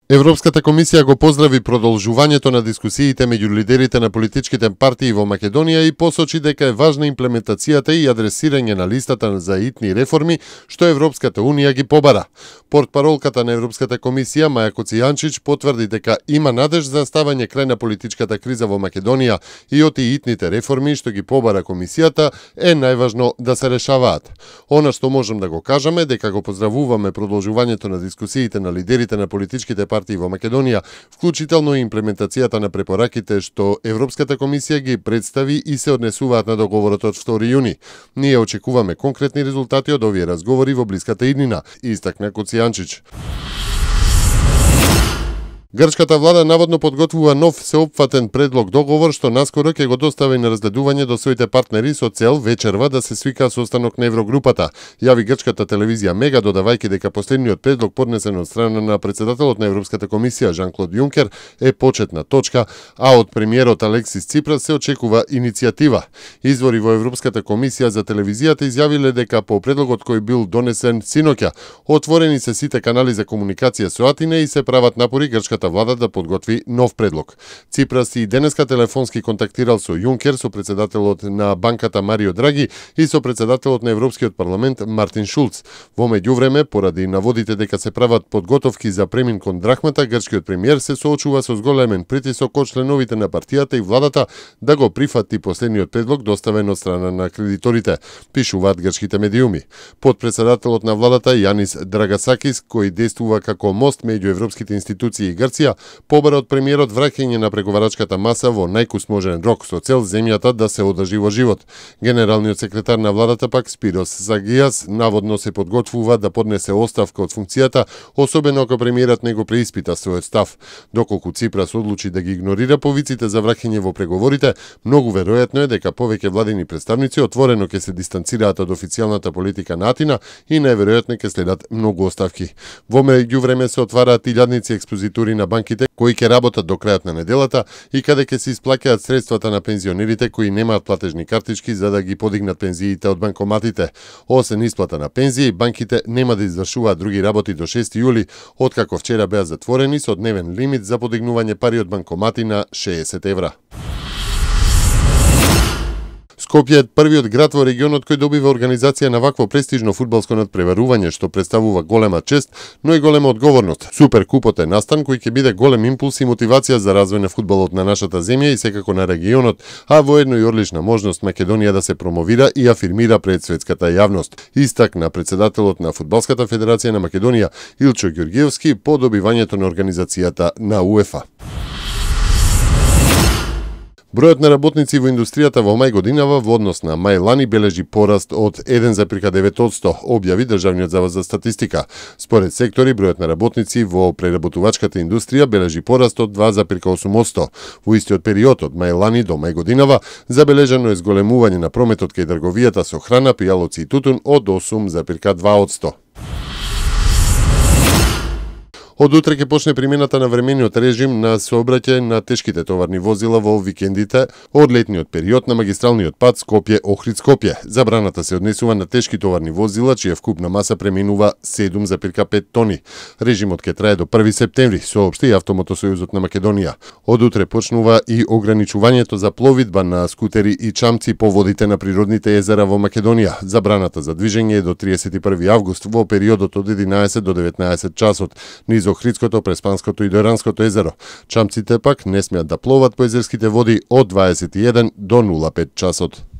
Европската комисија го поздрави продолжувањето на дискусиите меѓу лидерите на политичките партии во Македонија и посочи дека е важна имплементацијата и адресирање на листата за итни реформи што Европската унија ги побара. Портпаролката на Европската комисија Маја Коцијанчич потврди дека има надеж за ставање крај на политичката криза во Македонија и оти итните реформи што ги побара комисијата е најважно да се решаваат. Она што можем да го кажеме дека го поздравуваме продолжувањето на дискусиите на лидерите на политичките партии во Македонија, вклучително и имплементацијата на препораките што Европската комисија ги представи и се однесуваат на договорот од 2 јуни. Ние очекуваме конкретни резултати од овие разговори во блиската иднина, истакна Коцијанчич. Грчката влада наводно подготвува нов сеопфатен предлог договор што наскоро ќе го достави на разгледување до своите партнери со цел вечерва да се свика состанок на Еврогрупата. Јави грчката телевизија Мега, додавајќи дека последниот предлог поднесен од страна на председателот на Европската комисија Жан-Клод Јункер е почетна точка, а од премиерот Алексис Ципрас се очекува иницијатива. Извори во Европската комисија за телевизијата изјавиле дека по предлогот кој бил донесен синоќа, отворени се сите канали за комуникација со Атина и се прават напори грчката влада да подготви нов предлог. Ципрас и денеска телефонски контактирал со Јункер, со председателот на банката Марио Драги и со председателот на Европскиот парламент Мартин Шулц. Во меѓувреме, поради наводите дека се прават подготовки за премин кон драхмата, грчкиот премиер се соочува со зголемен притисок од членовите на партијата и владата да го прифати последниот предлог доставен од страна на кредиторите, пишуваат грчките медиуми. Подпредседателот на владата Јанис Драгасакис, кој действува како мост меѓу европските институции и Грција, побара од премиерот враќање на преговарачката маса во најкусможен рок со цел земјата да се одржи во живот. Генералниот секретар на владата пак Спирос Загијас наводно се подготвува да поднесе оставка од функцијата, особено ако премиерот не го преиспита својот став. Доколку Ципрас одлучи да ги игнорира повиците за враќање во преговорите, многу веројатно е дека повеќе владини представници отворено ќе се дистанцираат од официјалната политика на Атина и најверојатно ќе следат многу оставки. Во меѓувреме се отвараат илјадници експозитури на банките кои ќе работат до крајот на неделата и каде ќе се исплаќаат средствата на пензионерите кои немаат платежни картички за да ги подигнат пензиите од банкоматите. Освен исплата на пензии, банките нема да извршуваат други работи до 6 јули, откако вчера беа затворени со дневен лимит за подигнување пари од банкомати на 60 евра. Скопје е првиот град во регионот кој добива организација на вакво престижно фудбалско надпреварување што представува голема чест, но и голема одговорност. Суперкупот е настан кој ќе биде голем импулс и мотивација за развој на фудбалот на нашата земја и секако на регионот, а воедно и одлична можност Македонија да се промовира и афирмира пред светската јавност. Истакна председателот на Фудбалската федерација на Македонија Илчо Ѓорѓиевски по добивањето на организацијата на УЕФА. Бројот на работници во индустријата во мај годинава во однос на мај лани бележи пораст од 1,9%, објави Државниот завод за статистика. Според сектори, бројот на работници во преработувачката индустрија бележи пораст од 2,8%. Во истиот период од мај лани до мај годинава забележано е зголемување на прометот кај трговијата со храна, пијалоци и тутун од 8,2%. Од утре ќе почне примената на времениот режим на сообраќај на тешките товарни возила во викендите од летниот период на магистралниот пат Скопје-Охрид-Скопје. Забраната се однесува на тешки товарни возила чија вкупна маса преминува 7,5 тони. Режимот ќе трае до 1 септември, соопшти Автомотосојузот на Македонија. Од утре почнува и ограничувањето за пловидба на скутери и чамци по водите на природните езера во Македонија. Забраната за движење е до 31 август во периодот од 11 до 19 часот. Низ Охридското, Преспанското и Дојранското езеро. Чамците пак не смеат да пловат по езерските води од 21 до 05 часот.